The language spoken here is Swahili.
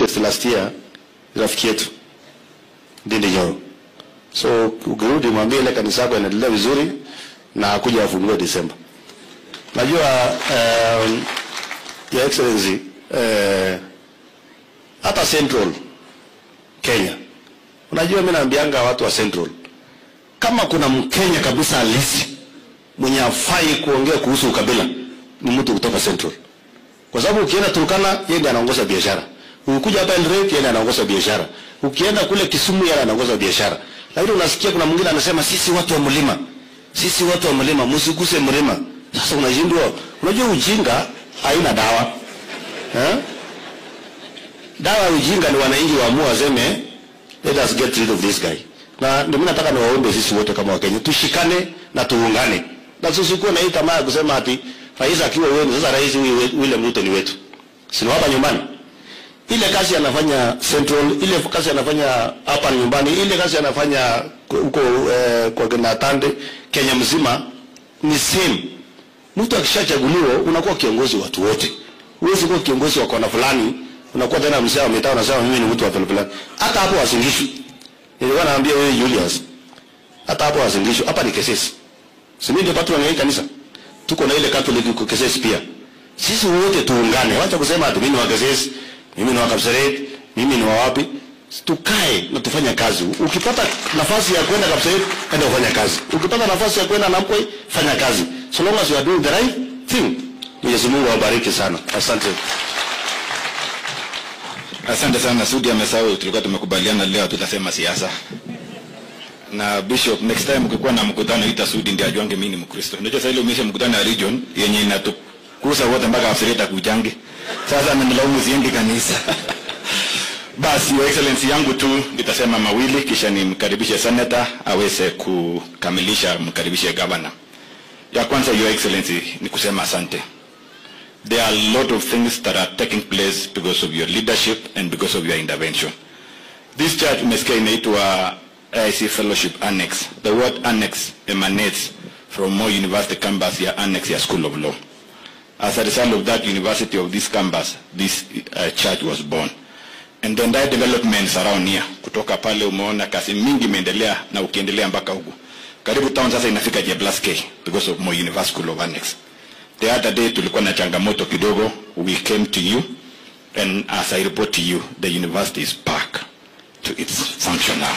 biggest last year, rafiki yetu Ndindi Nyoro. So ukirudi mwambie ile kanisa yako inaendelea vizuri na akuja afungue December. Najua Your Excellency, hata Central Kenya. Unajua mimi naambianga watu wa Central, kama kuna Mkenya kabisa halisi mwenye afai kuongea kuhusu ukabila ni mtu kutoka Central. Kwa sababu ukienda Turkana yeye ndiye anaongoza biashara. Ukikuja hapa Eldoret yeye ndiye anaongoza biashara. Ukienda kule Kisumu yeye anaongoza biashara. Lakini unasikia kuna mwingine anasema sisi watu wa mlima. Sisi watu wa mlima, msiguse mlima. Sasa unashindwa. Unajua ujinga haina dawa. Eh? Dawa ya ujinga ni wananchi waamue waseme let us get rid of this guy. Na ndio mimi nataka niwaombe sisi wote kama Wakenya tushikane na tuungane. Na tusikuwe na hii tamaa ya kusema ati rais akiwa wewe sasa rais huyu William Ruto ni wetu. Si hapa nyumbani. Ile kazi anafanya Central, ile kazi anafanya hapa nyumbani, ile kazi anafanya huko kwa Kinatande, Kenya mzima ni same. Mtu akishachaguliwa unakuwa kiongozi watu wote. Huwezi kuwa kiongozi wa kona fulani, unakuwa tena mzee wa mitaa unasema mimi ni mtu wa fulani. Hata hapo wasingishwi. Nilikuwa naambia wewe Julius, hata hapo wasingishwi. Hapa ni Kesesi. Si mimi ndio patron wa kanisa. Tuko na ile Catholic kwa Kesesi pia. Sisi wote tuungane. Wacha kusema ati mimi ni wa Kesesi, mimi ni wa Kapseret, mimi ni wa wapi. Tukae na tufanye kazi. Ukipata nafasi ya kwenda Kapseret, enda ufanye kazi. Ukipata nafasi ya kwenda Nampwe, fanya kazi. So long as you are doing the right thing. Mwenyezi Mungu awabariki sana. Asante. Asante sana Sudi amesahau tulikuwa tumekubaliana leo tutasema siasa. Na Bishop, next time ukikuwa na mkutano ita Sudi ndiye ajuange mimi ni Mkristo. Unajua sasa ile umeisha mkutano ya region yenye inatukusa wote mpaka Afsireta kujange. Sasa ananilaumu siendi kanisa. Basi Your Excellency yangu tu nitasema mawili kisha nimkaribishe senator aweze kukamilisha, mkaribishe governor. Ya kwanza Your Excellency ni kusema asante. There are a lot of things that are taking place because of your leadership and because of your intervention. This church umesikia inaitwa AIC Fellowship Annex. The word annex emanates from Moi University campus ya annex ya School of Law. As a result of that university of this campus, this church was born. And then that developments around here, kutoka pale umeona kasi mingi imeendelea na ukiendelea mpaka huku. Karibu town sasa inafika J plus K because of Moi University School of Annex. The other day tulikuwa na changamoto kidogo, we came to you and as I report to you, the university is back to its function now.